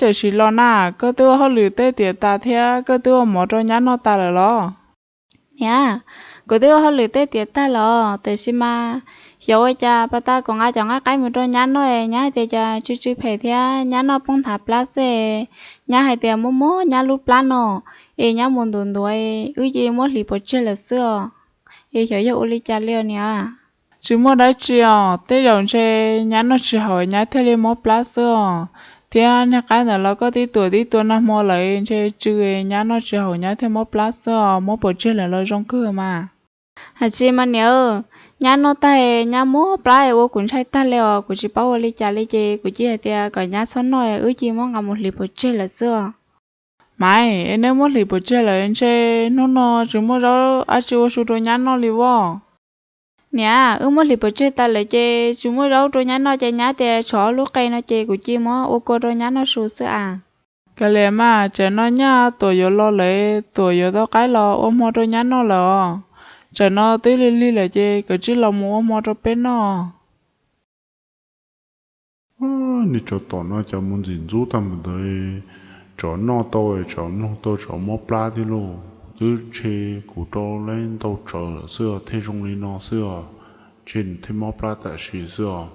Tam sim los na, koj twb ua hauj lwm tej tiav tas thiab koj twb ua mov rau nyab noj tas lawm los? Niam, kuv twb ua hauj lwm tej tiav tag los, tiam sis mas xyov ua cas pas tas kuv nqa cov nqaij qaib mus rau nyab noj es nyab hais tias cas tsw tsw phem thiab nyab noj poob nthav plab xwb. Nyab hais tias muab muab nyab lub plab no es nyab mus ntuav ntuav, wb cia li muab hliv pov tseg lawm xwb os. Es xyov yog ua li cas li os niam. Tsis muaj dab tsi os, tej zaum ntshe nyab noj tsis haum nyab thiaj li mob plab xwb os. Thiab niag qaib ntawd los koj twb tuam twb tua nag hmo lawm, ntshe tsw, nyab noj tsis haum nyab thiaj mob plab xwb os, muab pov tseg lawm los zoo kawg mas. Hais tsis mas niam, nyab noj tag nyab mob plab ua kuv ntshai tag li os, kuv tsis paub ua li cas li ces kuv cia hais tias kom nyab txhob noj, wb cia li muab nqa mus hliv pov tseg lawm xwb os. Maiv, es neb muab hliv pov tseg lawm ntshe hnub no tsis muaj zaub dab tsi ua su rau nyab noj li os. Niam, wb muab hliv pov tseg tas lawm ces tsis muaj zaub rau nyab noj ces nyab tias tshuav ob lub qe no ces kuv cia li muab ua kua rau nyab noj su xwb as. Kav liam mas, tsam no nyab tuam yuav los lawm, tuam yuav tau qaib los ua hmo rau nyab noj lawm os. Tsam no twb lig lig lawm ces koj cia li los mus ua hmo rau peb noj. Niag tsov tom no cas mus ntxim ntxub tag mus ntawd, tsov noj tau tsov mloog tau tsov mob plab thiab lauj. Twb ntshe kuv rau lawv ntaus tsawv lawm xwb thiaj zoo li no xwb os, ntshe nws thiaj mob plab tam sim xwb os.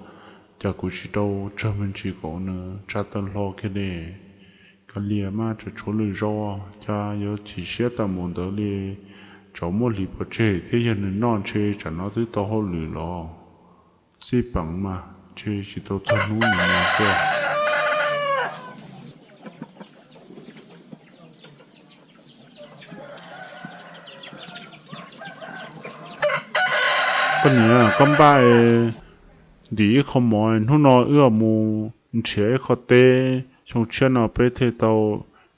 Cas kuv tsis tau tsawg me ntsis kom nws tsa tawg hlo kiag li. Kav liam mas, tsam tshuav lwm zaus cas yuav chim siab tag mus ntawd li. Tsov muab hliv pov tseg thiab yog nws noj ntshe tsam no twb tau hauj lwm los. Xij peem mas ntshe tsis tau txog hnub nws mus xwb. Koj niam, koj npaj ntim ib qho mov, hnub no wb mus nrhiav ib qho teb, xyoo tshiab no peb thiaj tau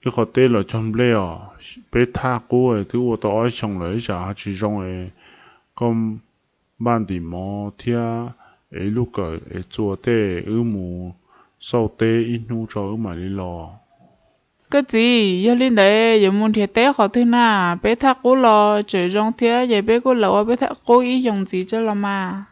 ib qho teb los cog nplej os. Peb thaj qub twb ua tau ob xyoos lawm ib tsam ho tsis zoo es koj npaj ntim mov thiab es ib lub kawm es txua tej, wb mus xauj teb ib hnub tso wb mam li los. Koj txiv, yog li ntawd yuav mus nrhiav teb qhov twg na? Peb thaj qub los tseem zoo thiab ces peb kuj lam ua peb thaj qub ib xyoos ntxiv tso los mas.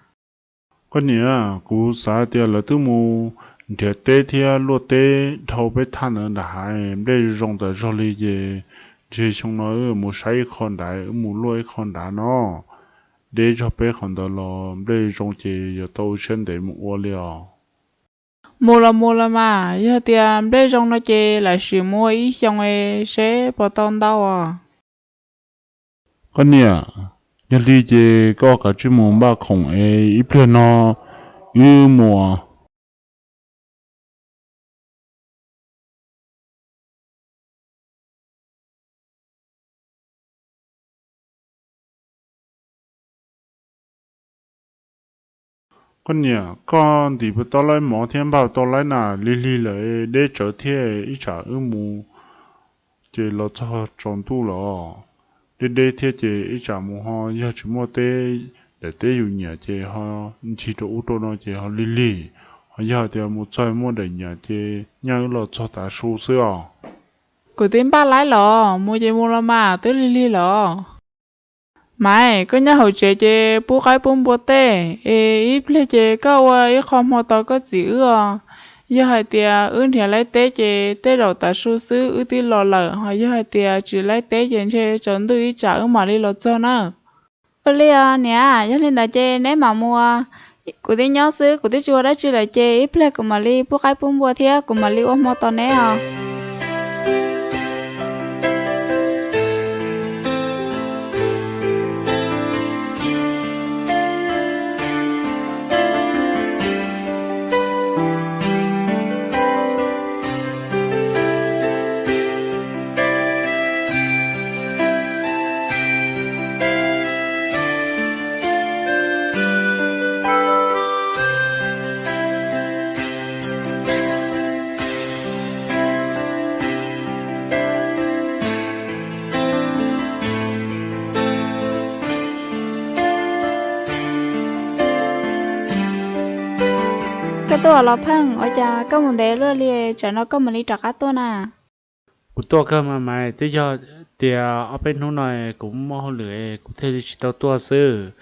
Koj niam, kuv xav tias lawv twb mus nrhiav teb thiab luaj teb dhau peb thaj ntawd nram hav, nplej zoo tas zog li ces ntshe xyoo no wb mus saib ib qho nrad, wb mus luaj ib qho nrad no. Deb zog peb qhov ntawd los nplej zoo ces yuav tau ua siab ntev mus ua li os. Mus los mus los mas, yog tias nplej zoo no ces lam sim mus ua ib xyoos seb puas tau ntau os. Koj niam, yog li ces koj kav tsij mus npaj khoom es ib pliag no wb mus. Koj niam, koj ntim puas tau laib mov thiab npaj puas tau laib na? Lig lig lawm, deb tsawv thiab, ib tsam wb mus ces los txog tsaus ntuj lawm. Deb deb thiab ces ib tsam mus ho yog tsis muaj teb, daim teb yus nyiam ces ho ncig rau ub rau no ces ho lig lig, ho yog tias mus txog muaj daim nyiam ces nyaj wb los txog tav su xwb os. Kuv twb npaj laib los mus ces mus los mas, twb lig lig lawm. Maiv, koj nyob hauv tsev ces pub qaib pub npua tej es ib pliag ces koj ua ib qho hmo tos koj txiv wb os. Yog hais tias wb nrhiav laib teb ces tej zaum tav su xwb wb twb los lawm, ho yog hais tias tsis laib teb ces ntshe tsaus ntuj ib tsam wb mam li los txog na. Ua li os niam, yog li ntawd ces neb mam mus, kuv twb nyob xwb kuv twb tsis ua dab tsi lawm ces ib pliag kuv mam li pub qaib pub npua thiab kuv mam li ua hmo tos neb os. Koj tuaj los Pheej, ua cas koj mus ntev luaj li, tsam no koj mam li rov qab tuaj na? Kuv tuaj kawg mas Maiv, twb yog tias ob peb hnub no kuv muaj hauj lwm es kuv thiaj li tsis tau tuaj xwb.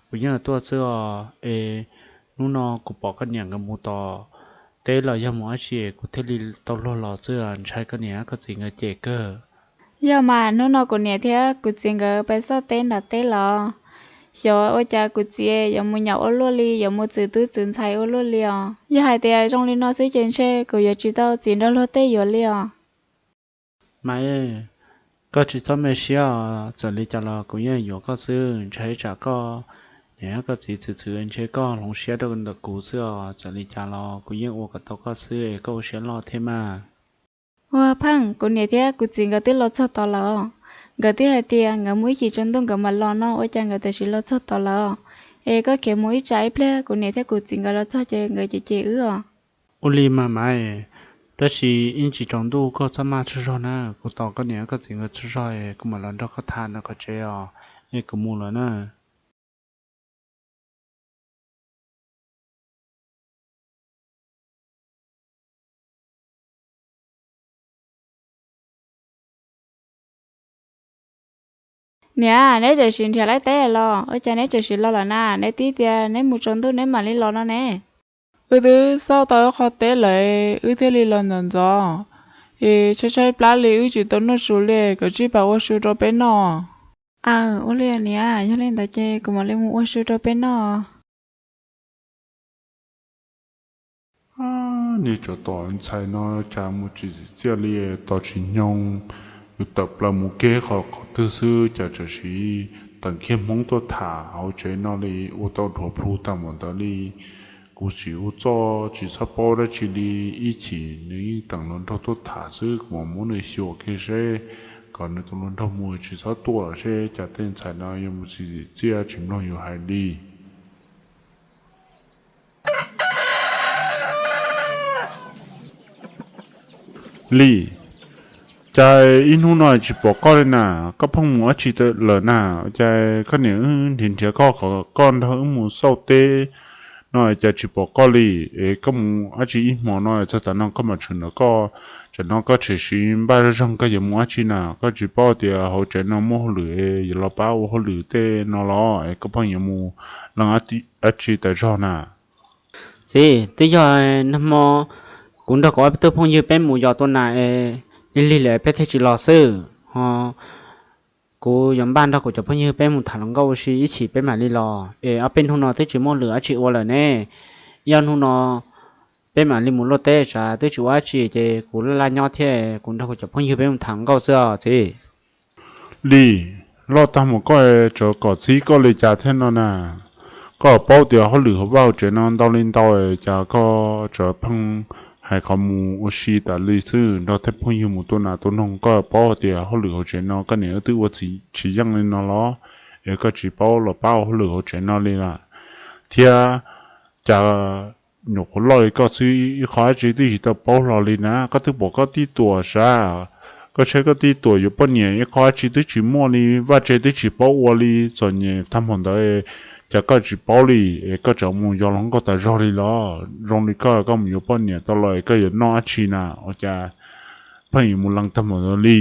Kuv yeej tuaj xwb os, es hnub no kuv pom koj niam nkawd mus tom teb los yog mus dab tsi kuv thiaj li tau luag los xwb, ntshai koj niam koj txiv nkawd cem kawg. Yog mas, hnub no kuv niam thiab kuv txiv nkawd pais xauj teb nram teb los, xyov ua cas kuv txiv yuav mus nyaum ua luaj li, yuav mus txwv tub txwv ntxhais ua luaj li os. Yog hais tias zoo li no xwb ces ntshe kuv yuav tsis tau txiv nrog luag tej yuav li os. Mas, koj tsis txhob me siab os, txawm li cas los kuv yeej yuav koj xwb. Ntshai tsam koj niam koj txiv txwv txwv ntshe koj hloov siab rau ntawm kuv xwb os. Txawm li cas los kuv yeej ua kom tau koj xwb es koj ua siab loj thiab mas. Ua pheej, kuv niam thiab kuv txiv nkawd twb los txog tod lawm. Nkawd twb hais tias nkawd mus ib chim tsaus ntuj nkawd mam los no, ua cas nkawd tam sim los txog tod lawm? Es koj khiav mus ib tsam ib pliag kuv niam thiab kuv txiv nkawd los txog ces nkawd cem cem wb os. Ua li mas mas, tab sis ib chim tsaus ntuj koj txhob maj tsaug zog na, kuv tos koj niam koj txiv nkawd tsaug zog es kuv mam los nrog koj tham ntawm qhov tsev os. Es kuv mus lawm na. Niam, neb tseem sim nrhiav laib teb los? Ua cas neb tseem sim los lawm na? Neb twb tias neb mus tsaus ntuj neb mam li los no ne. Wb twb xauj tau ib qho teb lawm, wb thiaj li los ntxov ntxov. Es tshaib tshaib plab li wb tsis tau noj su li, koj tsij pab ua su rau peb noj. Aw, ua li niam, yog li ntawd ces kuv mam li mus ua su rau peb noj. Niag tsov tom ntxhais no cas mus tsis tsim txiaj li, tos tsis nyoog, yus tawm plaws mus kev qhov qhov twg xwb cas tseem sim teem kiag Hmoob tuaj tham hauv tsev no li, ua tau dhuav plhu tag npaum ntawd li. Kuv tsis ua txuj tsis txhob paub dab tsi li, ib chim nws yeej teem hluas nraug tuaj tham xwb, kuv mam muab nws xyuas kiag seb, kom nws tus hluas nraug mus tsis txhob tuaj seb cas tej ntxhais no yuav mus tsis tsim txiaj tsis mloog yus hais li. Lis, cas ib hnub no tsis pom koj li na, koj pheej mus dab tsi lawm na? Cas koj niam wb nrhiav nrhiav koj, koj nrog wb mus xauj teb no cas tsis pom koj li? Es koj mus dab tsi ib hmo no txog tav no koj mam tshwm ntawm koj? Tsam no koj tshem siv npaj zog koj yuav mus dab tsi na? Koj tsis paub tias hauv tsev no muaj hauj lwm yuav los pab ua hauj lwm tej no los es koj pheej yuav mus lees dab tsi tas zog na? Txiv, twb yog nag hmo kuv nrog kuv ob peb tug phooj ywg peb mus yos tua nas es lig lig lawm peb thiaj tsis los xwb ho. Kuv yuav npaj nrog kuv cov phooj ywg peb mus tham hluas nkauj ua si ib chim peb mam li los es ob peb hnub no twb tsis muaj lwm dab tsi ua lawm ne. Ib ob hnub no peb mam li mus luaj teb, tsam twb tsis ua dab tsi ces kuv laj laj nyob thiab, kuv nrog kuv cov phooj ywg peb mus tham hluas nkauj xwb os txiv. Lis, loj tag mus koj tseem kom txib koj li cas thiab no na? Koj paub tias hauj lwm hauv vaj hauv tsev no ntau li ntau, cas koj tseem pheej hais qhov mus ua si tas li xwb, nrog tej phooj ywg mus tua nas tua noog, koj paub tias hauj lwm hauv tsev no koj niam wb twb ua tsis yeej li no los, es koj tsis paub los pab ua hauj lwm hauv tsev no li lawm thiab. Cas nyuam qhuav loj li koj xwb ib qho dab tsi twb tsis tau paub hlo li na, koj twb pom koj tij tuam sav, koj saib koj tij tuam yuav poj niam ib qho dab tsi twb tsis muaj li, vaj tse twb tsis paub ua li, txom nyem tag npaum ntawd, cas koj tsis paub li, es koj tseem mus yos hluas nkauj tas zog li los? Zoo li koj, koj mus yuav poj niam tau los es koj yuav noj dab tsi na? Ua cas pheej yuav mus lees tag npaum ntawd li?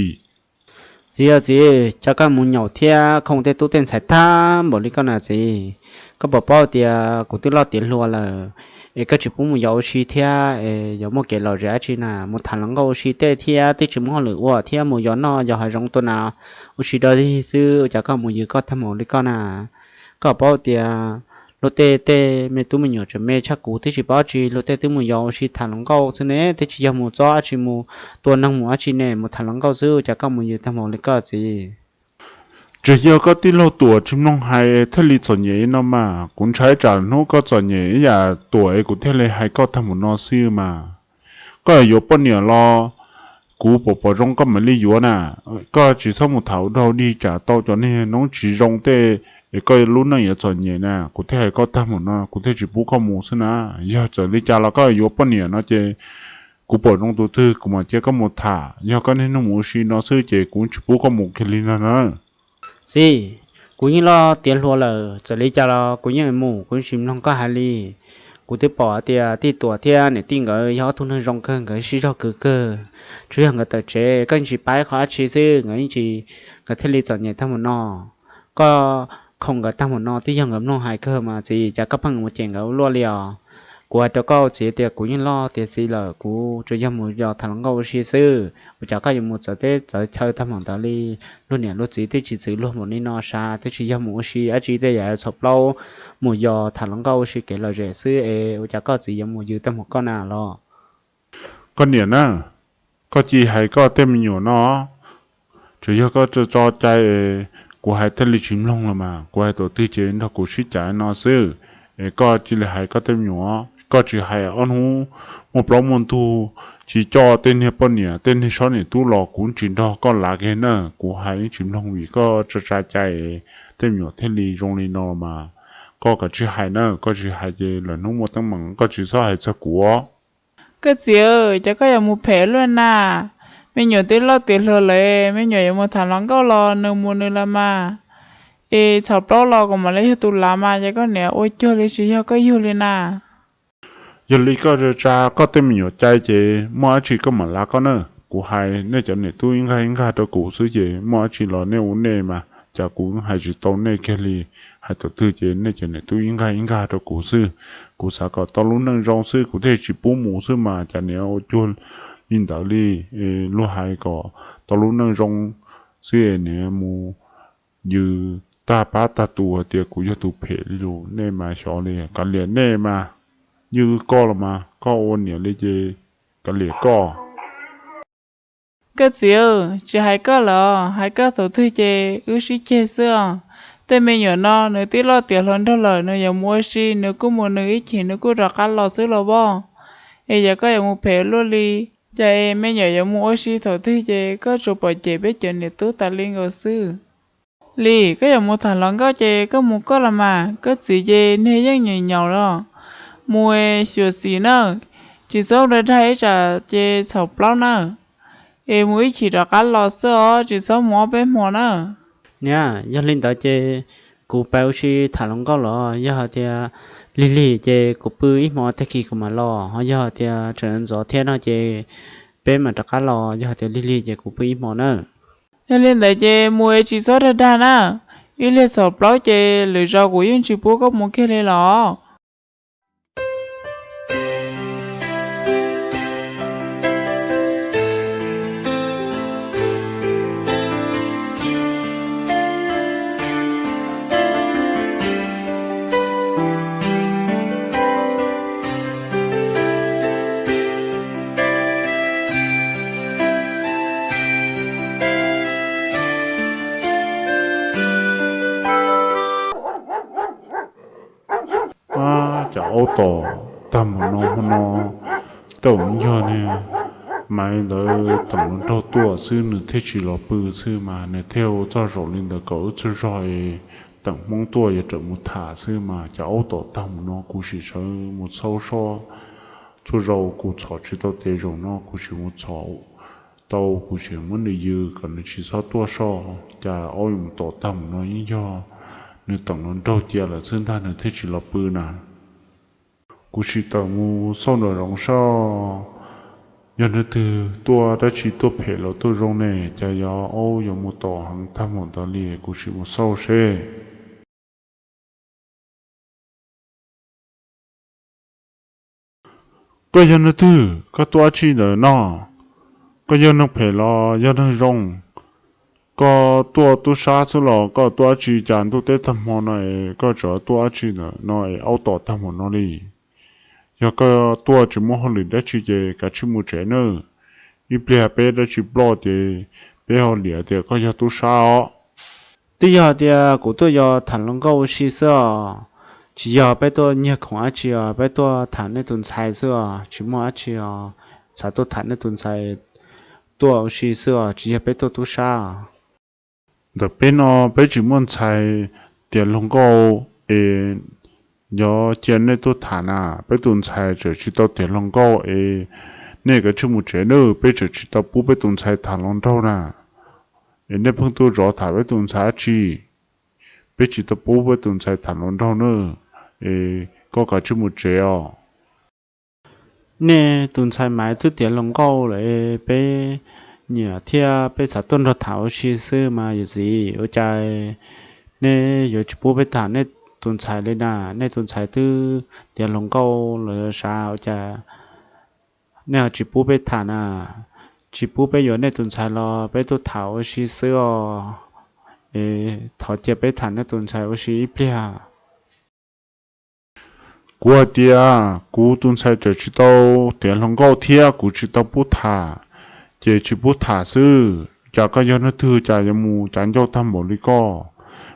Txiv, txiv, cas koj mus nyaum thiab khoom tej tub tej ntxhais tag npaum li koj na txiv? Koj puas paub tias kuv twb loj tiav hluas lawm, es koj tsis pub mus yos ua si thiab es yuav muaj kev lom zem dab tsi na? Mus tham hluas nkauj ua si tej thiab twb tsis muaj hauj lwm ua thiab mus yos noj yos hav zoov tua nas ua si dog dig xwb, cas koj mus yws koj tag npaum li koj na? Koj paub tias luag tej tej me tub me nyuam tseem me tshaj kuv twb tsis paub dab tsi, luag tej twb mus yos ua si tham hluas nkauj xwb ne, twb tsis yog mus txob dab tsi mus tua noog mus dab tsi ne, mus tham hluas nkauj xwb, cas koj mus yws tag npaum li koj txiv? Tsis yog koj tij laug tuam tsis mloog hais thiaj li txom nyem li no mas, kuv ntshai tsam hnub koj txom nyem ib yam tuam es kuv thiaj li hais koj tag npaum no xwb mas. Koj yuav poj niam los kuv pom pom zoo koj mam li yuav na. Koj tsis txhob mus tham ua dog dig tsam tau cov niag noob tsis zoo tej es koj lub neej yuav txom nyem na, kuv thiaj hais koj tag npaum no, kuv thiaj tsis pub koj mus xwb na. Yog txawm li cas los koj yuav poj niam no ces kuv pom zoo tus twg kuv mam cia koj mus tham, yog koj niaj hnub mus ua si no xwb ces kuv tsis pub koj mus kiag li no na. Txiv, kuv yeej loj tiav hluas lawm, txawm li cas los kuv yeej mus, kuv tsis mloog koj hais li. Kuv twb pom tias tij tuam thiab niam tij nkawd yog ob tug neeg zoo kawg, nkawd sib zog kawg kawg, tsuas yog nkawd tawm tsev, koj yeej tsis pab ib qho dab tsi xwb, nkawd yeej tsis, nkawd thiaj li txom nyem tag npaum no. Koj khoom nkawd tag npaum no twb yog nkawd mloog hais kawg mas txiv, cas koj pheej mus cem nkawd ua luaj li os? Kuv hais rau koj txiv tias kuv yeej loj tiav txiv lawm, kuv tsuas yog mus yos tham hluas nkauj ua si xwb. Ua cas koj yuav mus txawv teb txawv chaw tag npaum ntawd li? Luag niam luag txiv twb tsis txwv luag npaum li no sav, twb tsis yog mus ua si dab tsi, tej yam txhaum plaub mus yos tham hluas nkauj ua si kev lom zem xwb es ua cas koj txiv yuav mus yws tag npaum koj na los? Koj niam na, koj cia li hais koj tej me nyuam no, tsuas yog koj tso cai es kuv hais thiaj li tsis mloog los mas. Kuv hais thaum twg ces nrog kuv sib cav no xwb, es koj cia li hais koj tej me nyuam. Koj tsis hais ob hnub muaj plaub muaj ntug, tsis coj tej niag poj niam tej niag sob niam tub los kuv tsis nrog koj lav kiag na. Kuv hais yeej tsis mloog vim koj tso tsa cai es tej me nyuam thiaj li zoo li no los mas. Koj kav tsij hais na, koj tsis hais ces lwm hnub muaj teeb meem koj tsis txhob hais txog kuv. Koj txiv, cas koj yuav mus phem luaj na? Me nyuam twb loj tiav hluas lawm, me nyuam yuav mus tham hluas nkauj los nws mus nws los mas. Es txhaum plaub los kuv mam li yog tus lav mas, ces koj niam ua cuag li tsis yog koj yug li na. Yog li koj tso tsa koj tej me nyuam cai ces muaj dab tsi koj mam lav koj na. Kuv hais nej cov niam tub ib nkag ib nkag rau kuv xwb ces muaj dab tsi los nej ua nej mas, cas kuv hais tsis tau nej kiag li. Hais thaum twg ces nej cov niam tub ib nkag ib nkag rau kuv xwb. Kuv xav kom tau lub neej zoo xwb kuv thiaj tsis pub mus xwb mas, cas niam ua cuag li ntawd li. Luag hais kom tau lub neej zoo xwb es niam mus yws tag pab tag tus hais tias kuv yog tus phem li lus. Nej mas xyov li, kav liam nej mas. Yws koj los mas, koj ua niam li ces kav liam koj. Koj txiv, tsis hais koj lawm, hais koj thaum twg ces wb sib ceg xwb os. Tej me nyuam no nws twb loj tiav hluas nraug lawm, nws yuav mus ua si nws kuj mus nws ib chim nws kuj rov qab los xwb los as. Es yog koj yuav mus phem luaj li, cas es me nyuam yuav mus ua si thaum twg ces koj tsuas pom cem peb cov niam tub tas li nkaus xwb. Li, koj yuav mus tham hluas nkauj ces koj mus koj los mas, koj txiv ces niag yeej nyaum nyaum los. Mus xyuam xim na, tsis txhob dag dag ib tsam ces txhaum plaub na. Es mus ib chim rov qab los xwb os, tsis txhob mus ob peb hmo na. Niam, yog li ntawd ces kuv pab ua si tham hluas nkauj los? Yog hais tias lig lig ces kuv pw ib hmo tag kis kuv mam los, ho yog hais tias tseem ntxov thiab no ces peb mam rov qab los, yog hais tias lig lig ces kuv pw ib hmo na. Yog li ntawd ces mus es tsis txhob dag dag na, ib lig txhaum plaub ces lwm zaus kuv yeej tsis pub koj mus kiag li los. Ab, cas aub tom tag mus no hmo no, tej zaum yog niag Maiv ntawd teem hluas nraug tuaj xwb nws thiaj tsis los pw xwb mas, nws thiaj ua txoj zaum li ntawd kom wb tsaug zog es teem Hmoob tuaj yog rawm mus tham xwb mas. Cas aub tom tag mus no kuv sim sawv mus xauj seb, txhua zaus kuv txhom tsis tau tes zaum no kuv sim mus txhom tau, kuv sim muab nws yws kom nws tsis txhob tuaj seb. Cas aub yuav mus tom tag mus no yeej yog nws teem hluas nraug cia lawm xwb ntag nws thiaj tsis los pw na. Kuv sim tawm mus xauj nraum zoov seb yog leej twg tuaj dab tsi tuaj phem los tuaj zoo ne, cas yog aub yuav mus tom heev tag mus ntawd li, kuv sim mus xauj seb. Koj yog leej twg? Koj tuaj dab tsi ntawm no? Koj yog neeg phem los yog neeg zoo? Koj tuaj tub sab xwb los koj tuaj dab tsi? Cas ntuj teb tag hmo no es koj tseem tuaj dab tsi ntawm no es aub tom tag mus no li? Yog koj tuaj tsis muaj hauj lwm dab tsi ces kav tsij mus tsev nawb. Ib pliag peb dab tsi ploj ces peb ho liam tias koj yog tub sab os. Twb yog tias kuv tuaj yos tham hluas nkauj ua si xwb os, tsis yog peb tuaj nyiag khoom dab tsi os, peb tuaj tham nej tus ntxhais xwb os, tsis muaj dab tsi os. Xav tuaj tham nej tus ntxhais tuaj ua si xwb os, tsis yog peb tuaj tub sab os. Ntawm peb no peb tsis muaj ntxhais tiav hluas nkauj es yuav cia nej tuaj tham na. Peb tus ntxhais tseem tsis tau tiav hluas nkauj es nej kav tsij mus tsev nawb, peb tseem tsis tau pub peb tus ntxhais tham hluas nraug na. Es nej pheej tuaj zov tham peb tus ntxhais dab tsi? Peb tsis tau pub peb tus ntxhais tham hluas nraug nawb, es koj kav tsij mus tsev os. Nej tus ntxhais Maiv twb tiav hluas nkauj lawm, peb nyiam thiab peb xav tuaj nrog tham ua si xwb mas yawm txiv, ua cas nej yuav tsis pub peb tham nej tus ntxhais li na. Nej tus ntxhais twb tiav hluas nkauj los sav ua cas nej ho tsis pub peb tham na? Tsis pub peb yuav nej tus ntxhais los peb tuaj tham ua si xwb os. Thov cia peb tham nej tus ntxhais ua si ib pliag. Kuv hais tias kuv tus ntxhais tseem tsis tau tiav hluas nkauj thiab kuv tsis tau pub tham, ces tsis pub tham xwb. Cas koj yog neeg twg cas yuav mus cav ncauj tag npaum li koj?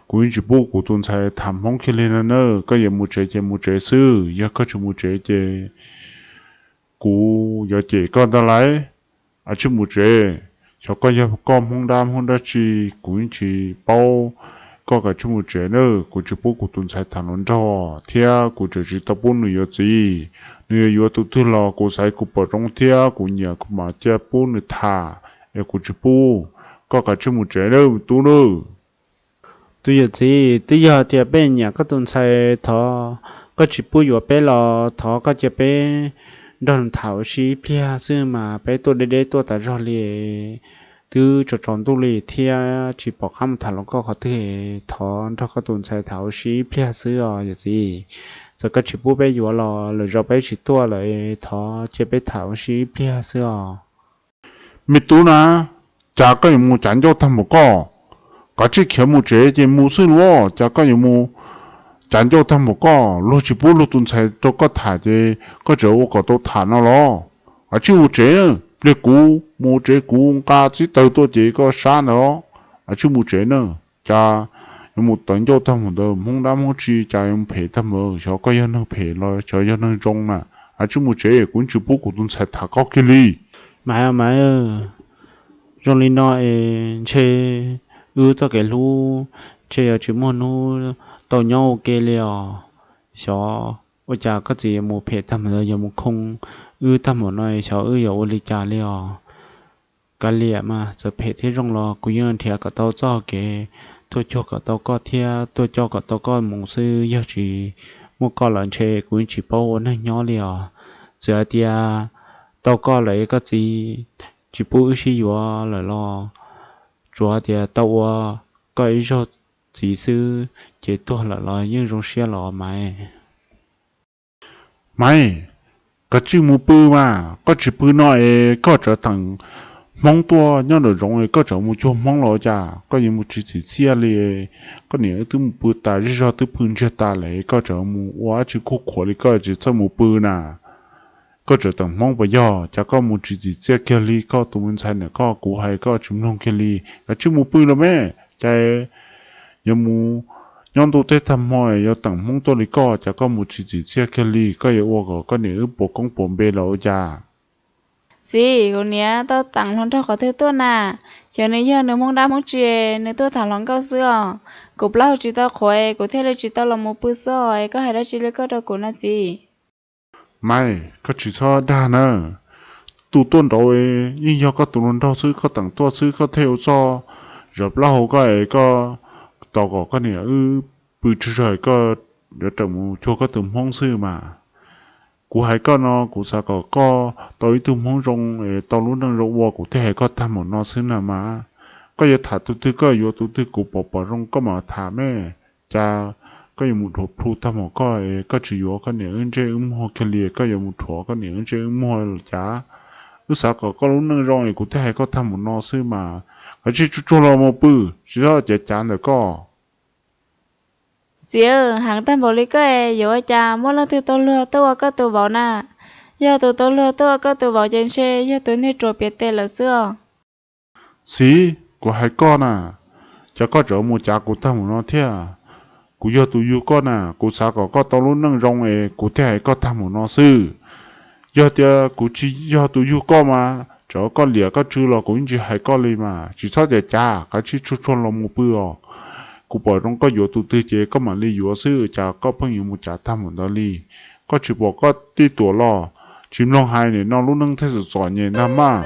Kuv yeej tsis pub kuv tus ntxhais tham Hmoob kiag li no na. Koj yuav mus tsev ces mus tsev xwb, yog koj tsis mus tsev ces kuv yuav cem koj ntag lauj. Ab, tsij mus tsev. Xyov koj yog koj Hmoob dab Hmoob dab tsi, kuv yeej tsis paub. Koj kav tsij mus tsev na, kuv tsis pub kuv tus ntxhais tham hluas nraug thiab kuv tseem tsis tau pub nws yuav txiv. Nws yuav yuav tus twg los kuv xaiv kuv pom zoo thiab kuv nyiam kuv mam cia pub nws tham, es kuv tsis pub. Koj kav tsij mus tsev na me tub na. Tus yawm txiv, twb yog tias peb nyiam koj tus ntxhais, thov koj tsis pub yuav peb los thov koj cia peb nrog nws tham ua si ib pliag xwb mas, peb tuaj deb deb tuaj tas zog li, twb tsaus tsaus ntuj li thiab tsis pom qab mus tham hluas nkauj qhov twg. Thov nrog koj tus ntxhais tham ua si ib pliag xwb os yawm txiv. Txawm koj tsis pub peb yuav los lwm zaus peb tsis tuaj lawm, thov cia peb tham ua si ib pliag xwb os. Me tub na, cas koj yuav mus cav ncauj tag npaum koj? Kav tsij khiav mus tsev ces mus xwb lauj. Cas koj yuav mus cav ncauj tag npaum koj? Luag tsis pub luag tus ntxhais rau koj tham ces koj tseem ua kom tau tham no los? Kav tsij mus tsev na, pliag kuv mus tsev kuv nqa txib taws tuaj ces koj sab ntawd. Kav tsij mus tsev na. Cas yuav mus tawv ncauj tag npaum ntawd, Hmoob dab Hmoob tsi, cas yuav mus phem tag npaum? Xyov koj yog neeg phem los xyov yog neeg zoo na. Kav tsij mus tsev, kuv tsis pub kuv tus ntxhais tham koj kiag li. Maiv, Maiv, zoo li no es ntshe wb txoj kev hlub ntshe yuav tsis muaj hnub tau nyob ua ke li os. Xyov ua cas koj txiv yuav mus phem tag npaum ntawd, yuav mus khoo wb tag npaum no, xyov wb yuav ua li cas li os. Kav liam mas, txawm phem thiab zoo los kuv yeej nrhiav kom tau txoj kev tuaj cuag kom tau koj thiab tuaj coj kom tau koj mus xwb. Yog tsis muaj koj lawm ntshe kuv yeej tsis paub ua neeg nyob li os. Txawm hais tias tau koj lawm koj txiv tsis pub wb sib yuav lawm los tsuav tias tau ua koj ib zaug txiv xwb ces tuag lawm los yeej zoo siab los Maiv. Maiv, kav tsij mus pw mas, koj tsis pw no es koj tseem teem Hmoob tuaj nyob nraum zoov es koj tseem mus cuag Hmoob los cas? Koj yuav mus tsis txim txiaj li. Koj niam wb twb mus pw tas zej zog twb pw ntsiag tas lawm, koj tseem mus ua dab tsi khuj khuav li, koj tsis txhob mus pw na. Koj tseem teem Hmoob puas yog? Cas koj mus tsis txim txiaj kiag li, koj tus me ntxhais niam koj, kuv hais koj tsis mloog kiag li. Kav tsij mus pw los me, cas yuav mus nyob ntuj teb tag hmo yuav teem Hmoob tuaj li koj, cas koj mus tsis txim txiaj kiag li, koj yuav ua kom koj niam wb puas koob puas npe los ua cas? Txiv, kuv niam tau teem hluas nraug qhov twg tuaj na? Xyov nws yog nws Hmoob dab Hmoob tsi, nws tuaj tham hluas nkauj xwb os. Kuv plaub hau tsis tau qhuav, kuv thiaj li tsis tau los mus pw xwb os, koj hais dab tsi li koj rau kuv no txiv? Maiv, koj tsis txhob dag na. Tus tuaj nraud yeej yog koj tus hluas nraug xwb, koj teem tuaj xwb koj thiaj ua txoj zov plaub hau koj es koj tos kom koj niam wb pw tsaug zog, koj yuav rawm mus cuag koj tus Hmoob xwb mas. Kuv hais koj no kuv xav kom koj tau ib tug Hmoob zoo es tau lub neej zoo ua, kuv thiaj hais koj tag npaum no xwb na mas. Koj yuav tham tus twg koj yuav tus twg, kuv pom pom zoo koj mam tham me. Cas koj yuav mus dhuav plhu tag npaum koj es koj tsis yuav koj niam wb ntsej wb muag kiag li, koj yuav mus dhuav koj niam wb ntsej wb muag los cas? Wb xav kom koj lub neej zoo es kuv thiaj hais koj tag npaum no xwb mas. Kav tsij tsuag tsuag los mus pw, tsis txhob cav cav ntawm koj. Txiv, heev tag npaum li koj es yuav ua cas muaj leej twg tau luag tuaj ua koj tus vauv na? Yog tus tau luag tuaj ua koj tus vauv ces ntshe yog tus niag ruam piav tes lawm xwb os. Txiv, kuv hais koj na, cas koj tseem mus cav kuv tag npaum no thiab? Kuv yog tus yug koj na, kuv xav kom koj tau lub neej zoo es kuv thiaj hais koj tag npaum no xwb. Yog tias kuv tsis yog tus yug koj mas, txawm koj liam koj tsw los kuv yeej tsis hais koj li mas. Tsis txhob cav cav, kav tsij tsuag tsuag los mus pw os. Kuv pom zoo koj yuav tus twg ces koj mam li yuav xwb, cas koj pheej yuav mus cav tag npaum ntawd li? Koj tsis pom koj tij tuam los? Tsis mloog hais, nim no lub neej thiaj txom txom nyem ntag mas.